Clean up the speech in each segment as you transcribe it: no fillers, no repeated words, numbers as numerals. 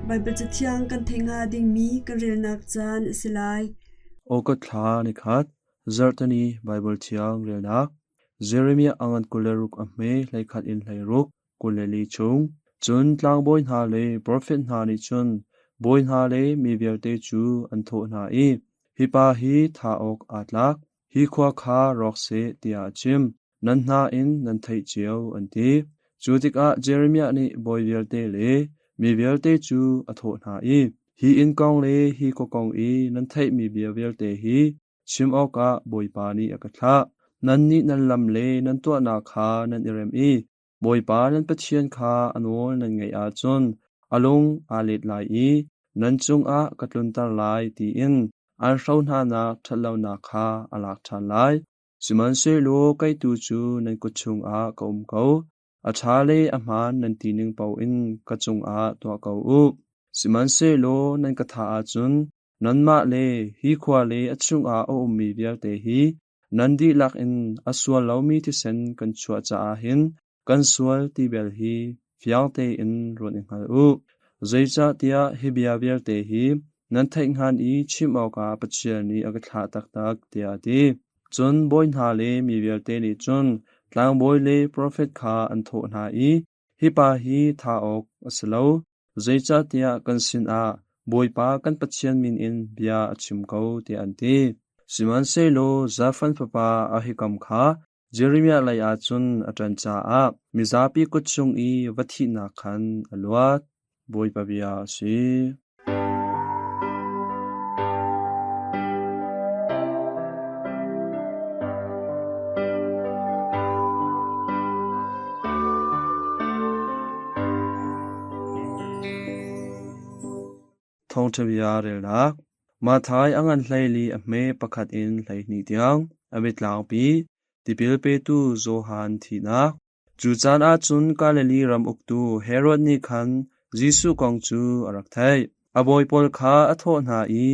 Baibal Cathiang kan theih hnga dingmi kan relnak caan a si lai. August thla nikhat, Zarhteni Baibal Thiang relnak. Jeremiah a ngan 26 a hme 11 in 16, 24 chung. Cun tlangbawi hna le profet hna nih cun bawi hna le mi vialte cu an thawh hna i, Hi pa hi thah awk aa tlak, hi khua kha rawk seh, tiah a chim. Nan hna in nan theih cio, an ti. Cu tikah Jeremiah nih bawi vialte le mi vialte cu a thawh hna i, Hi inn kong le hi khua kong i nan theihmi bia vialte hi chim awkah Bawipa nih a ka thlah. Nannih nan lam le nan tuahnak kha nan i rem i Bawipa nan Pathian kha a nawl nan ngaih ahcun a lung aa let lai i nan cungah ka tlunter lai tiin aan hro hnanak ṭhatlonak kha a lak ṭhan lai. Sihmanhsehlaw kei tu cu nan kut chungah ka um ko. A ṭha le a hmaan nan ti ning paoh in ka cungah tuah ko u. Sihmanhsehlaw nan ka thah ahcun nanmah le hi khua le a chungah a ummi vialte hi nan dihlak in a sual lomi thisen kan chuah caah hin kan sual ti bel hi fiang tein ruat i hngal u. Zeicahtiah hi bia vialte hi nan theih hngan i chim awkah Pathian nih a ka thlah taktak, tiah a ti. Cun bawi hna le mi vialte nih cun tlangbawi le profet kha an thawh hna i, Hi pa hi thah awk a si lo, zeicahtiah kan sinah Bawipa kan Pathian min in bia a chim ko, tiah an ti. Sihmanhsehlaw Zafan fapa Ahikam kha Jeremiah leiah cun a ṭan caah mizapi kut chung i va thihnak khan a luat. Bawipa bia a si. Thawngṭha bia relnak Matthai a ngan 14 a hme pakhat in 12 tiang a biatlangpi tipil petu Johan thihnak. Cu caan ah cun Galilee ram uktu Herod nih khan Jesuh kong cu a rak theih. A bawi pawl kha a thawh hna i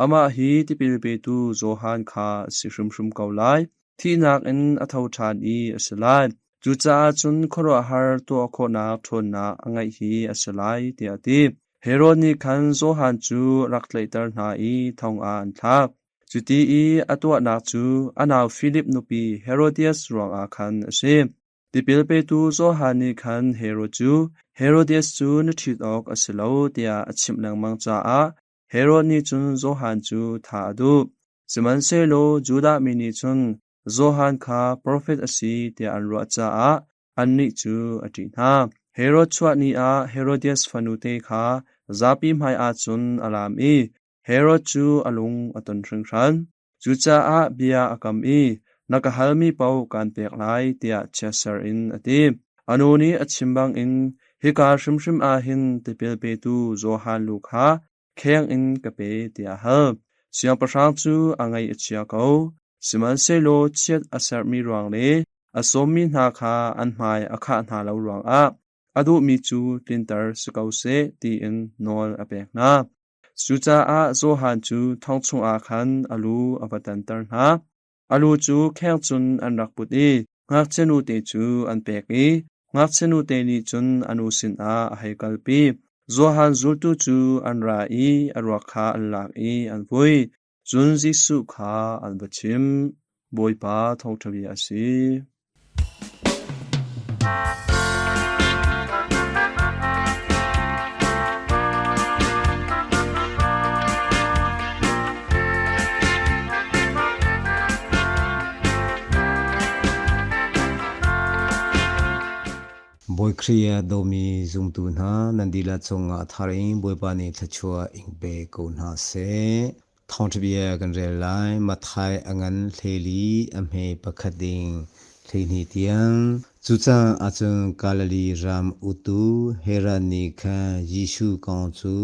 amah hi tipil petu Johan kha a si hrimhrim ko lai. Thihnak in a tho ṭhan i a si lai. Cucaah cun khuaruahhar tuah khawhnak ṭhawnnak a ngeih hi a si lai, tiah a ti. Herod nih khan Johan cu rak tlaihter hna i thong ah an thlak. Cuti i a tuahnak cu a nau Filip nupi Herodias ruangah khan a si. Tipil petu Johan nih khan Herod cu, Herodias cu na ṭhit awk a si lo, tiah a chimh lengmang caah Herod nih cun Johan cu thah a duh. Sihmanhsehlaw Judah mi nih cun Johan kha profet a si tiah an ruah caah annih cu a ṭih hna. Herod chuah ni ah Herodias fanute kha zapi hmaiah cun a laam i Herod cu a lung a ton hringhran. Cucaah bia a kam i, Na ka halmi paoh kaan pek lai, tiah chiatser in a ti. A nu nih a chim bangin, Hika hrimhrim ah hin tipil petu Johan lu kha kheng in ka pe, tiah a hal. Siangpahrang cu a ngaih a chia ko, sihmanhsehlaw chiat a serhmi ruang le a sawmmi hna kha an hmai a khah hna lo ruangah a duhmi cu tlinter si ko seh tiin nawl a pek hna. Cucaah Johan cu thong chungah khan a lu a va tanter hna. A lu cu kheng cun an rak put i ngakchia nute cu an pek i ngakchia nute nih cun a nu sinah a hei kalpi. Johan zultu cu an ra i a ruak kha an lak i an vui. Cun Jesuh kha an va chimh. Bawipa thawngṭha bia a si. Bawi Khrih a dawmi zumtu hna nan dihlak cungah a thar in Bawipa nih thluachuah in pe ko hna seh. Thawngṭha bia kan rel lai. Matthai a ngan 14 a hme pakhat ding 12 tiang. Cucaah ahcun Galilee ram utu Herod nih khan Jesuh kong cu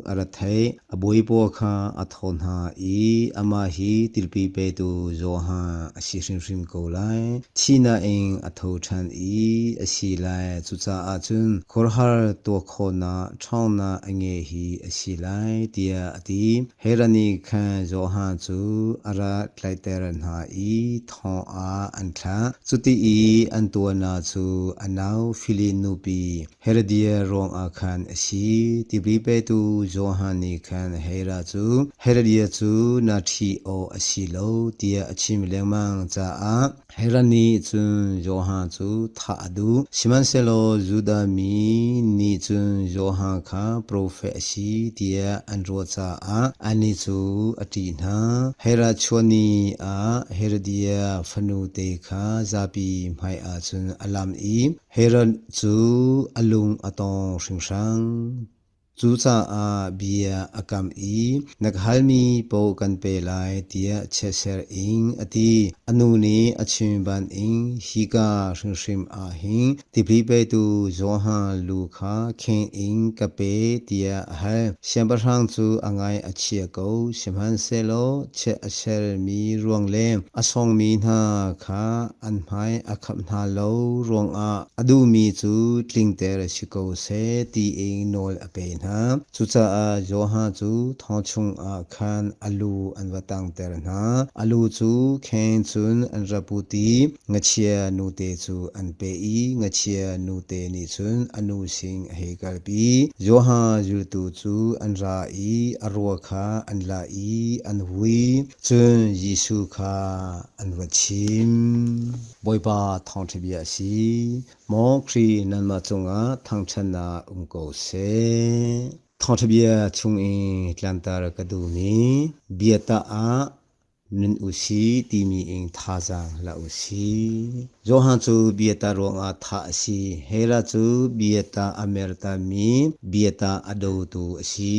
a ra theih. A bawipa kha a thawh hna i amah hi tilpi petu Johan a si hrimhrim ko lai. Thihnak in a tho ṭhan i a si lai. Cucaah cun khuaruahhar tuah khawhnak ṭhawnnak a ngeih hi a si lai, tiah a ti. Herod nih khan Johan cu a rak tlaihter hna i thong ah an thlah. Cuti i an tuahnak tuahnak cu a nau Filip nupi Herodias ruangah khan a si. Tipil petu Johan nih khan Herod cu, Herodias cu na ṭhi awk a si lo, tiah a chim lengmang caah Herod nih cun Johan cu thah a duh. Sihmanhsehlaw Judah mi nih cun Johan kha profet a si tiah an ruah caah annih cu a ṭih hna. Herod chuah ni ah Herodias fanute kha zapi hmaiah cun a lam i Herod cu a lung a tong hringhran. Cucaah bia a kam i na ka halmi paoh kan pe lai tiah chiatser in a ti. A nu nih a chim bangin hika hrimhrim ah hin tipil petu Johan lu kha kheng in ka pe tiah a hal. Siangpahrang cu a ngai a chia ko, sihmanhsehlaw chiat a sermi ruang le a sawngmi hna kha an hmai a khap hna lo ruangah a duhmi cu tlingter si ko seh tiin nawl a pe hna. Cucaah Johan cu thong chungah khan a lu an va tangter hna. A lu cu kheng cun an ra put i ngachia nute cu an pe i ngachia nute nih cun a nu sin a hei kalpi. Johan zultu cu an ra i a rua kha an la i an vui. Cun Jesuh kha an va chim. Bawipa thawngṭha bia a si. Maw Khrih nanmah cungah thangṭhatnak um ko seh. Thawngṭha bia chung i tlanter ka duhmi biatah ah nun u si timi in thazaang la u si. Johan cu biatah ruangah thah a si. Herod cu biatah a mertami biatah a dotu a si.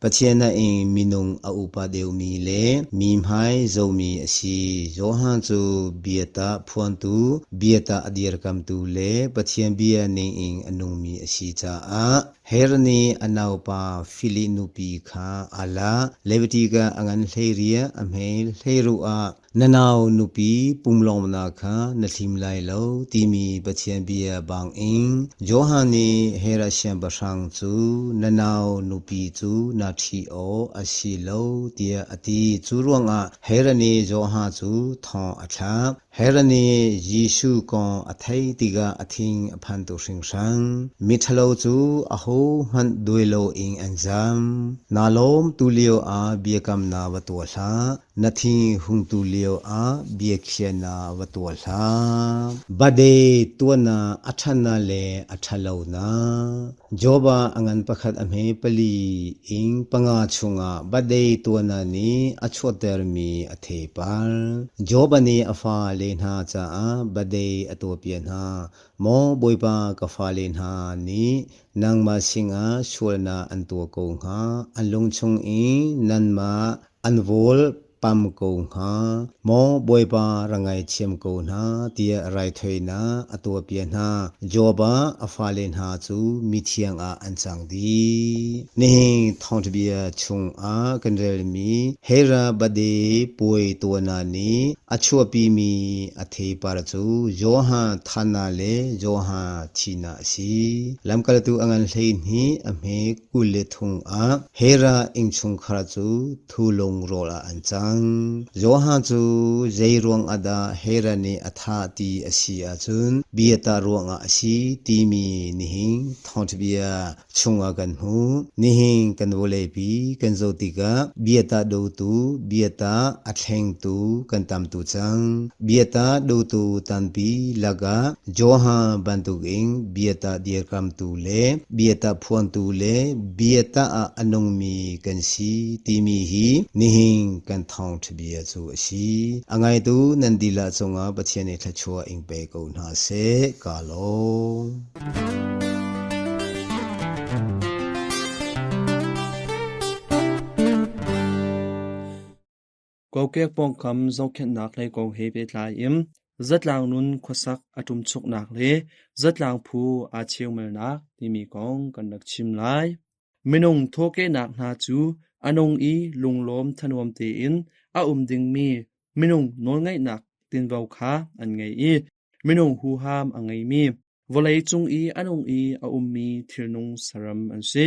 Pathian ah in minung a upa deuhmi le mi hmai zomi a si. Johan cu biatah phuantu, biatah a dirkamtu le Pathian bia ningin a nungmi a si caah Herod nih a naupa Filip nupi kha aa lak. Leviticus a ngan hleiriah a hme hleiruh ah Na nau nupi pumlawmnak kha na thlim lai lo timi Pathian bia bangin Johan nih Herod siangpahrang cu na nau nupi cu na ṭhi awk a si lo tiah a ti. Cu ruangah Herod nih Johan cu thong a thlak. Herod nih Jesuh kong a theih tikah a thin a phan tuk hringhran. Miṭhalo cu ahohmanh duai loin an zam. Naa lawm tu lioah biakamnak va tuah hlah. Na thi hungtu lio ah biakhiahnak va tuah hlah. Bade tuahnak a ṭhatnak le a ṭhatlonak. Job ah a ngan pakhat a hme pali in panga chungah bade tuahnak nih a chuahtermi a theipar. Job nih a fale hna caah bade a tuahpiak hna. Maw Bawipa ka fale hna nih nangmah sinah sualnak an tuah ko hnga, an lung chung i nanmah An vawl pam ko hnga. Maw Bawipa ra ngaithiam ko hna tiah raithawinak a tuahpiak hna. Job ah a fale hna cu mithiang ah an cang dih. Nihin thawngṭhabia chungah kan relmi Hera Bade puai tuahnak nih a chuahpimi a theipar cu Johan thahnak le Johan thihnak a si. Lamkaltu a ngan 12 a hme 23 ah Hera innchungkhar cu thulung rawl ah an cang. Johan cu zei ruangah dah Hera nih a thah ti a si ahcun biatah ruangah a si timi nihin thawngṭhabia chungah kan hmuh. Nihin kan vawleipi kan zoh tikah biatah dotu, biatah a thlengtu kan tam tu cang. Biatah dotu tampi lakah Johan bantukin biatah dirkamtu le biatah phuantu le biatah ah a nungmi kan si timi hi nihin kan thawngṭha bia cu a si. A ngaitu nan dilah cungah Pathian nih thluachuah in pe ko hna seh. Kaa lawm. Kokek pawngkam zohkhenhnak lei kong he pehtlai in zatlang nun khuasak a ṭumchuknak le zatlang phu aa cheumalnak timi kong kan rak chim lai. Minung thawhkehnak hna cu a nung i lunglawm thanuam tein a um dingmi minung nawlngeihnak tinvo kha an ngei i minung huham a ngeimi vawleicung i a nung i a ummi thilnung saram an si.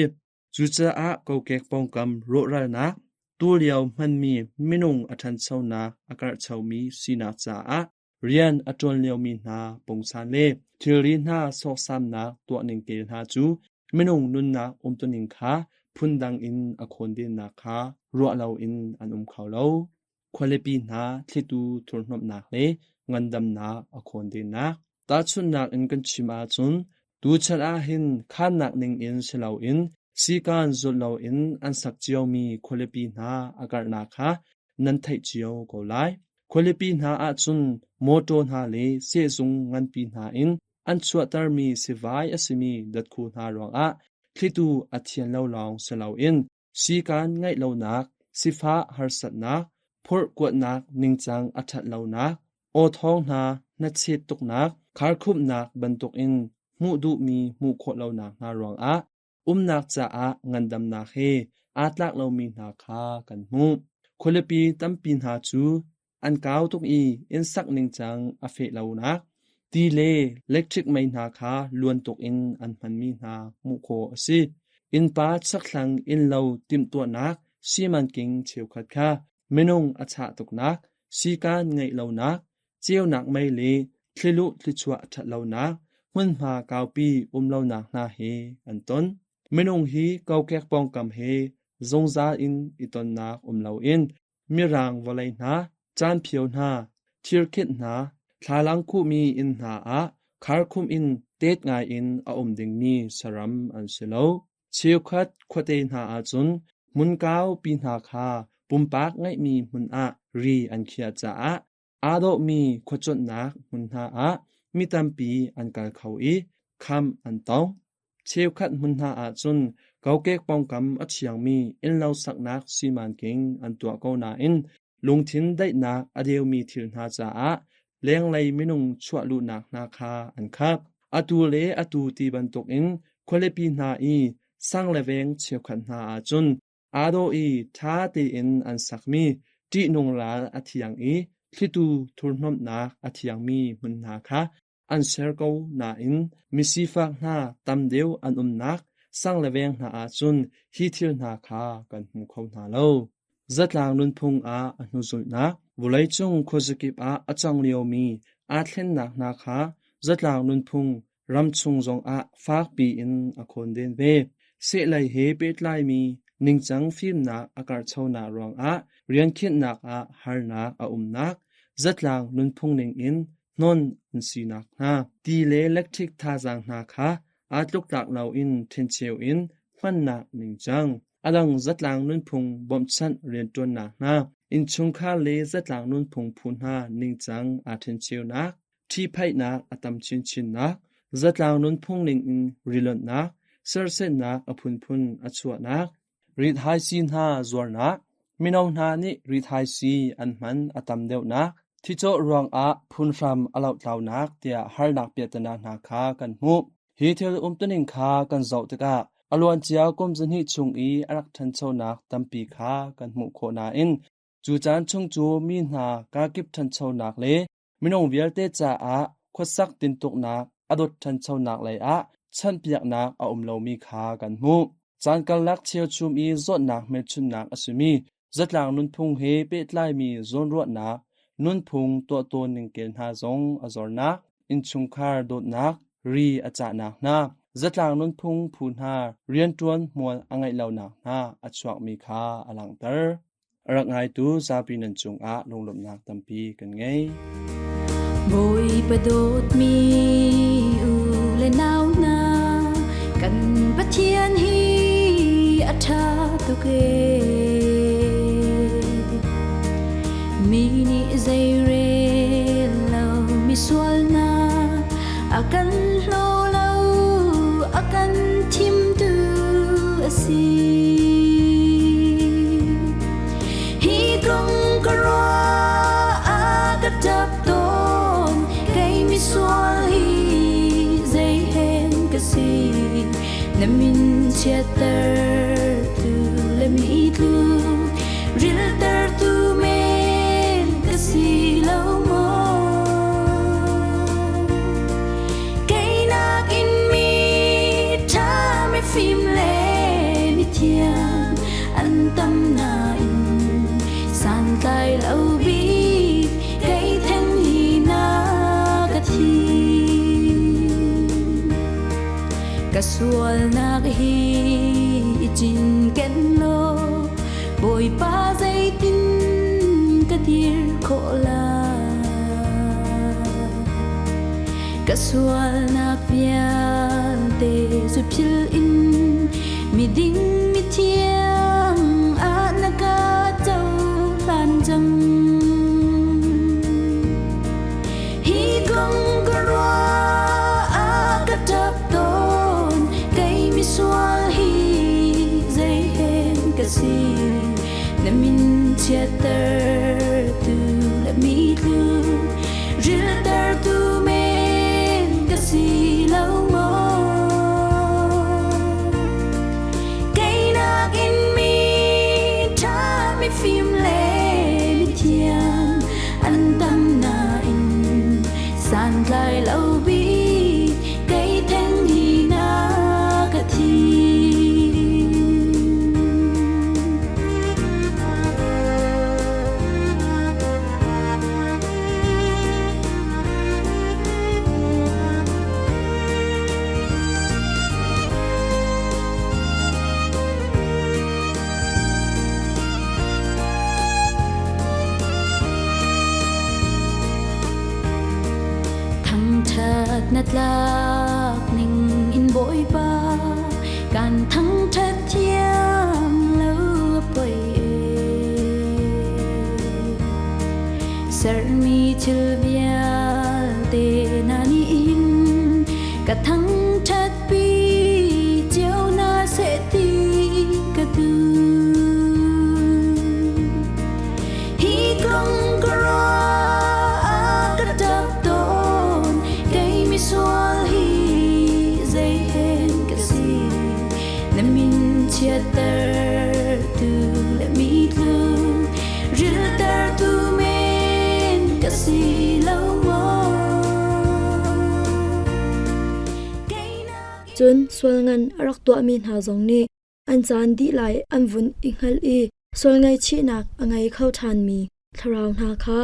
Cucaah kokek pawngkam rawhralnak, tulio hmanmi minung a ṭhanchonak a karhchomi sinak caah Rian a ṭuan liomi hna pungsan le thilri hna sawksamnak tuahning kel hna cu minung nunnak umtuning kha phundang in a khawndennak kha ruah loin an um kho lo. Khualipi hna thlitu thurhnawmhnak le ngandamnak a khawndennak. Tahchunhnak in kan chim ahcun tuchan ahhin khannak ningin si loin sikaan zulh loin an sak ciomi khualipi hna a karhnak kha nan theih cio ko lai. Khualipi hna ahcun mawṭaw hna le sehzung nganpi hna in an chuahtermi sivai a simi datkhu hna ruangah thlitu a thian lo lawng si loin sikaan ngeih lonak, sifah harsatnak, phorhkuatnak ningcang a ṭhat lonak, aw thawng hna hnachet tuknak, kharkhumhnak bantukin hmuh duhmi hmuh khawh lonak hna ruangah umnak caah ngandamnak he aa tlak lomi hna kha kan hmuh. Khualipi tampi hna cu an kau tuk i innsak ningcang a feh lonak, ti le lectric mei hna kha luan tuk in an hmanmi hna hmuh khawh a si. Innpa chakthlang innlo timhtuahnak simanking cheukhat kha minung a chah tuknak, sikaan ngeih lonak, ceunak mei le thliluh thlichuah ṭhat lonak, hmunhma kaupi um lonak hna he an ton. Minung hi kokek pawngkam he zungzal in i tonnak um loin mirang vawlei hna, caanphio hna, thirkhenh hna, thlalang khuhmi inn hna ah kharkhumh in tet ngai in a um dingmi saram an si lo. Cheukhat khuate hna ahcun hmun kaupi hna kha pumpak ngeihmi hmun ah ri an khiah caah aa dawhmi khuacuanhnak hmun hna ah mi tampi an kal kho i kham an tong. Cheukhat hmun hna ahcun kokek pawngkam a thiangmi innlo saknak simanking an tuah ko nain lungthin daihnak a deumi thil hna caah lenglei minung chuah luhnak hna kha an khap. Atu le atu ti bantukin khualipi hna i sang le veng cheukhat hna ahcun aa dawh i ṭha tein an sakmi ṭihnung ral a thiang i thlitu thurhnomhnak a thiangmi hmun hna kha an ser ko nain misifak hna tam deuh an umnak sang le veng hna ahcun hi thil hna kha kan hmu kho hna lo. Zatlang nunphung ah a hnuzulhnak, vawleicung khuazakip ah a cang liomi aa thlennak hna kha zatlang nunphung ramchung zongah fakpi in a khawnden ve. Sehlei he pehtlaimi ningcang fimnak a karhchonak ruangah riankhinhnak ah harnak a umnak, zatlang nunphung ningin hnon an sinak hna, ti le lectric thazaang hna kha aa tluktlak loin ṭhencheu in hmannak ningcang, a dang zatlang nunphung bawmhchanh rianṭuannak hna, innchungkhar le zatlang nunphung phu hna ningcang aa ṭhencheunak, ṭhihphaihnak a tam chinchinnak, zatlang nunphung ningin rilonhnak, sersetnak a phunphun a chuahnak, rithaisii hna zuarnak, mino hna nih rithaisii an hman a tam deuhnak, thicawh ruangah phunhram a lohtlaunak tiah harnak piahtana hna kha kan hmuh. Hi thil umtuning kha kan zoh tikah a luancia kum zahnih chung i a rak ṭhanchonak tampi kha kan hmuh khawh nain cu caan chung cu mi hna kakip ṭhanchonak le Minung vialte caah khuasak tintuknak a dot ṭhanchonak lei ah chanhpiaknak a um lomi kha kan hmuh. Caan karlak cheuchum i zawtnak hmelchunhnak a simi zatlang nunphung he pehtlaimi zawnruahnak, nunphung tuahtawn ningkel hna zong a zornak, innchungkhar dawtnak, ri a cahnak hna, zatlang nunphung phu hna rianṭuan hmual a ngeih lonak hna a chuakmi kha a langhter. A rak ngaitu zapi nan cungah lunglawmhnak tampi kan ngei. Bawipa dawtmi u le nau hna, kan Pathian hi a ṭha tuk ee. Mi nih zei rel lo misual hna, a kan hlaw lo, a kan thimtu a si. Hi kong ka ruah a ka ṭap tawn, kei misual hi zei hen ka si. Na min chiatter tu le mi tlu, riltertu men ka si lo maw? Keinak in mi ṭha mifim le mithiang an tam nain santlai lo bik kei theng hi na. sualnak hi i cinken law Bawipa zeitin ka dir khawh lai? Ka sualnak vialte zu philh in miding mithiang ah na ka cohlan cang. Hi kong ka ruah ah ka ṭap tawn, kei misual hi zei hen ka si. Na min chiattertu le mi tlu riltertu men ka si lo maw? Kei nakin mi ṭha mifim le mithiang an tam nain santlai lo bik kei theng hi na ka thim. Thangṭhat na tlak ning in Bawipa kan thangṭhat thiam lo poi e. Sermi thil vialte na nih hin ka thangṭhat pi cio na seh ti ka duh. Hi kong ka ruah ka ṭap tawn, kei misual hi zei hen ka si. Na min chiattertu le mi tlu riltertu men ka si lo maw? Cun sual ngan a rak tuahmi hna zong nih an caan dih lai an vun i hngalh i sual ngaihchihnak a ngei kho ṭhanmi thlarau hna kha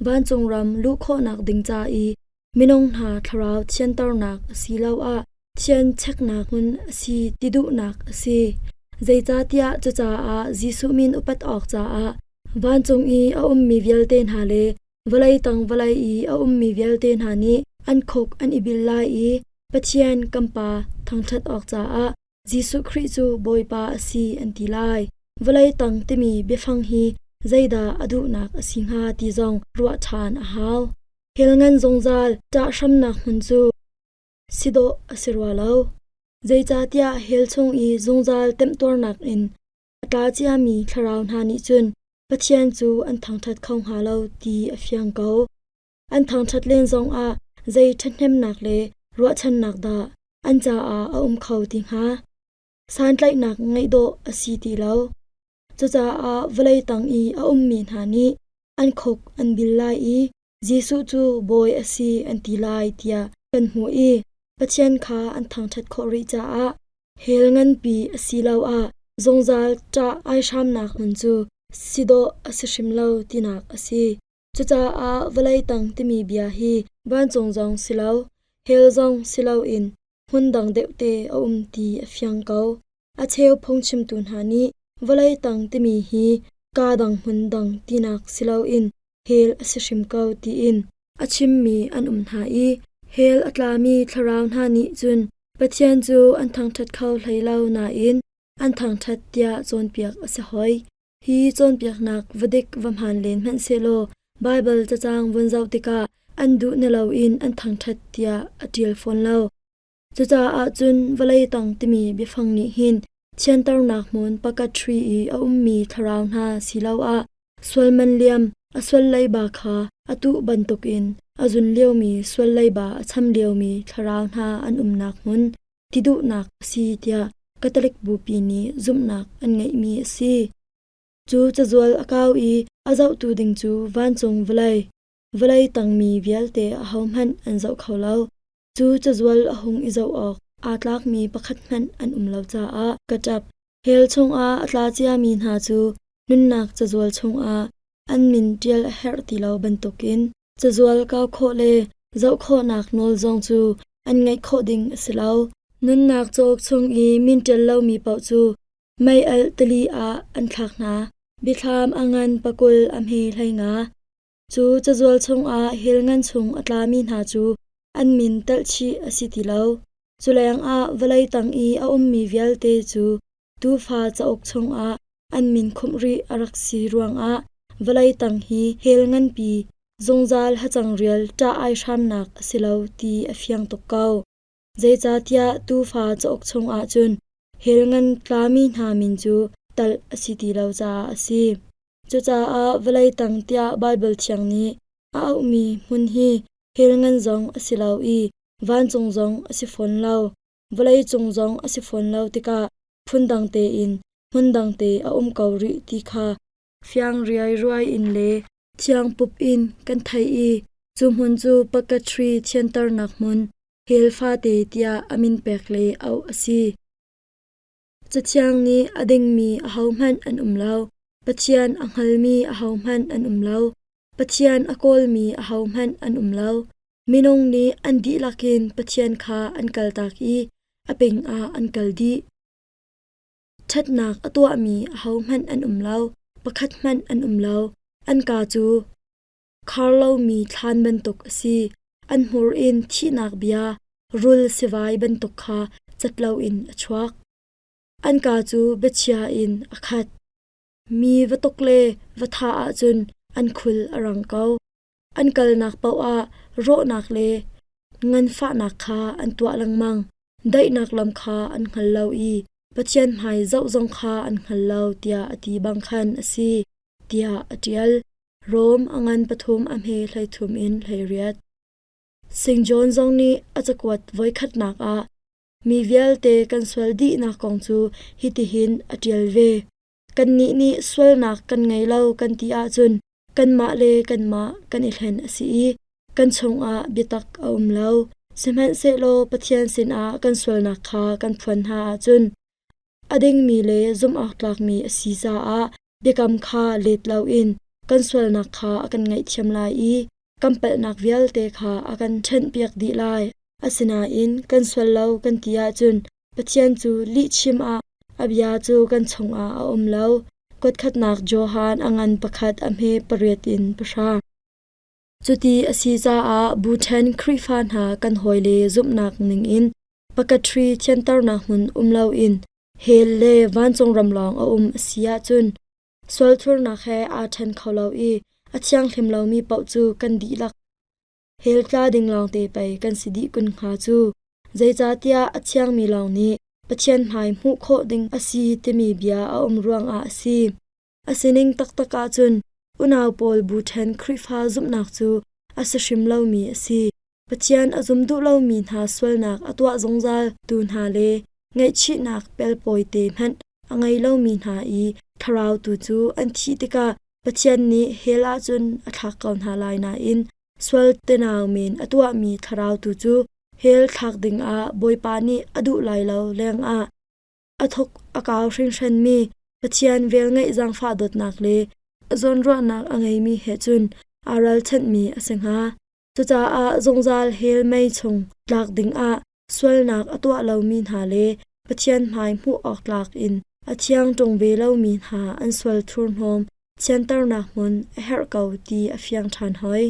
vancung ram luh khawhnak ding ca i minung hna thlarau thianternak asiloah thian cheknak hmun a si ti duhnak a si. Zeicahtiah cucaah Jesuh min upat awk caah vancung i a ummi vialte hna le vawlei tang vawlei i a ummi vialte hna nih an khuk an i bil lai i Pathian kan Pa thangṭhat awk caah Jesuh Khrih cu Bawipa a si an ti lai. Vawlei tang timi biafang hi zeidah a duhnak a si hnga ti zong ruah ṭhan a hau. Hell ngan zungzal ṭahhramnak hmun cu si dawh a si rua lo. Zeicahtiah hell chung i zungzal temtuarnak in a tla ciami thlarau hna nih cun Pathian cu an thangṭhat kho hnga lo ti a fiang ko. An thangṭhat len zongah zei ṭhathnemnak le ruahchannak dah an caah a um kho ti hnga? Santlaihnak ngeih dawh a si ti lo. Cucaah vawlei tang i a ummi hna nih an khuk an bil lai i Jesuh cu Bawi a si an ti lai tiah kan hmuh i Pathian kha an thangṭhat khawh rih caah hell nganpi asiloah zungzal ṭah aihramnak hmun cu si dawh a si hrim lo tinak a si. Cucaah vawlei tang timi bia hi vancung zong si lo, hell zong si loin hmun dang deuhte a um ti a fiang ko. A cheu phungchimtu hna nih vawlei tang timi hi kaa dang hmun dang tinak si loin hell a si hrim ko tiin a chimmi an um hna i hell a tlami thlarau hna nih cun Pathian cu an thangṭhat kho hlei lo nain an thangṭhat tiah cawnpiak a si hoi. Hi cawnpiaknak va dik va hmaan len hmanhsehlaw Baibal cacang vun zoh tikah an duh na loin an thangṭhat tiah a ṭial fawn lo. Cucaah cun vawlei tang timi biafang nih hin thianternak hmun purgatory i a ummi thlarau hna siloah sual man liam a sual leiba kha a tuh bantukin a zun liomi sual leiba a cham liomi thlarau hna an umnak hmun ti duhnak a si tiah Catholic Bupi nih zumhnak an ngeihmi a si. Cu cazual a kau i a zohtu ding cu vancung vawlei, vawlei tangmi vialte ahohmanh an zoh kho lo. Cu cazual a hung i zoh awk aa tlakmi pakhat hmanh an um lo caah ka ṭap. Hell chungah a tla ciami hna cu nunnak cazual chungah an min ṭial a herh ti lo bantukin cazual kau khawh le zoh khawhnak nawl zong cu an ngeih khawh ding a si lo. Nunnak cauk chung i min ṭial lomi paoh cu mei-alh tili ah an thlak hna. Biathlam a ngan pakul a hme 15. Cu cazual chungah hell ngan chung a tlami hna cu an min telh chih a si ti lo. Cu lengah vawlei tang i a ummi vialte cu Tuufa cauk chungah an min khumh rih a rak si ruangah vawlei tang hi hell nganpi zungzal hacangrial ṭah ai hramnak a si lo ti a fiang tuk ko. Zeicahtiah Tuufa cauk chungah cun hell ngan tlami hna min cu talh a si ti lo caah a si. Cucaah vawlei tang tiah Baibal Thiang nih a auhmi hmun hi hell ngan zong a si lo i vancung zong a si fawn lo. Vawleicung zong a si fawn lo tikah phundang tein hmundang te a um ko rih ti kha fiang riairuai in le thiang pup in kan theih i cu hmun cu purgatory thianternak hmun hell fate tiah a min pek le auh a si. Cathiang nih a dingmi ahohmanh an um lo. Pathian a hngalmi ahohmanh an um lo. Pathian a kawlmi ahohmanh an um lo. Minung nih an dihlak in Pathian kha an kaltak i a ping ah an kal dih. Ṭhatnak a tuahmi ahohmanh an um lo, pakhat hmanh an um lo. An kaa cu khar lomi thlan bantuk a si. An hmur in thihnak bia, rul sivai bantuk kha cat loin a chuak. An kaa cu biachia in a khat. Mi va tuk le va thah ahcun an khul a rang ko. An kalnak paoh ah rawhnak le nganfahnak kha an tuah lengmang. Daihnak lam kha an hngal lo i Pathian hmai zoh zong kha an hngal lo tiah a ti bang khan a si, tiah a ṭial. Rom a ngan pathum a hme 13 in 18. St. John zong nih a cakuat voikhatnak ah mi vialte kan sual dihnak kong cu hitihin a ṭial ve. Kannih nih sualnak kan ngei lo kan ti ahcun kanmah le kanmah kan i hlen a si i kan chungah biatak a um lo. Sihmanhsehlaw Pathian sinah kan sualnak kha kan phuan hna ahcun a dingmi le zumhawktlakmi a si caah biakam kha let loin kan sualnak kha a kan ngaihthiam lai i kan palhnak vialte kha a kan ṭhenhpiak dih lai. Asinain kan sual lo kan ti ahcun Pathian cu lihchim ah a bia cu kan chungah a um lo. Kuatkhatnak Johan a ngan pakhat a hme pariat in pahra. Cuti a si caah bu ṭhen Khrihfa hna kan hawile zumhnak ningin purgatory thianternak hmun um loin hell le vancung ram lawng a um a si ahcun sualthurnak he aa ṭhen kho lo i a thianghlim lomi paoh cu kan dihlak Hell tla ding lawngte pei kan si dih kun hnga cu. Zeicahtiah a thiangmi lawng nih Pathian hmai hmuh khawh ding a si timi bia a um ruangah a si. A sining taktak ahcun unau pawl bu ṭhen Khrihfa zumhnak cu a si hrim lomi a si. Pathian a zum duh lomi hna sualnak a tuah zungzal tu hna le ngaihchihnak pelpawi te hmanh a ngei lomi hna i thlarau tu cu an thih tikah Pathian nih hell ahcun a thlak ko hna lai nain sual tenau men a tuahmi thlarau tu cu hell thlak dingah Bawipa nih a duh lai lo lengah a thuk a kau hringhranmi Pathian velngeih zaangfah dawtnak le zawnruahnak a ngeimi he cun aa ralchanhmi a si hnga. Cucaah zungzal hell mei chung tlak dingah sualnak a tuah lomi hna le Pathian hmai hmuh awk tlak in a thiang ṭung ve lomi hna an sual thurhnawm thianternak hmun a herh ko ti a fiang ṭhan hoi.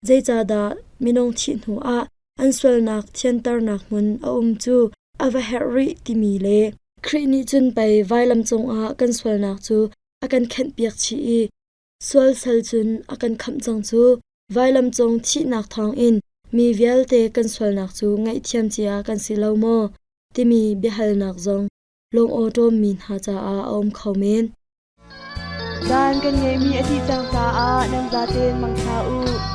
Zeicahdah minung thih hnuah an sualnak thianternak hmun a um cu a va herh rih timi le Khrih nih cun pei vailam cungah kan sualnak cu a kan khenhpiak chih i sual sal cun a kan khamh cang cu. Vailam cung thihnak thawngin mi vialte kan sualnak cu ngaihthiam cia kan si lo maw timi biahalnak zong lungawṭawmmi hna caah a um kho men. Caan kan ngeihmi a dih cang caah nan zaten mangṭha u.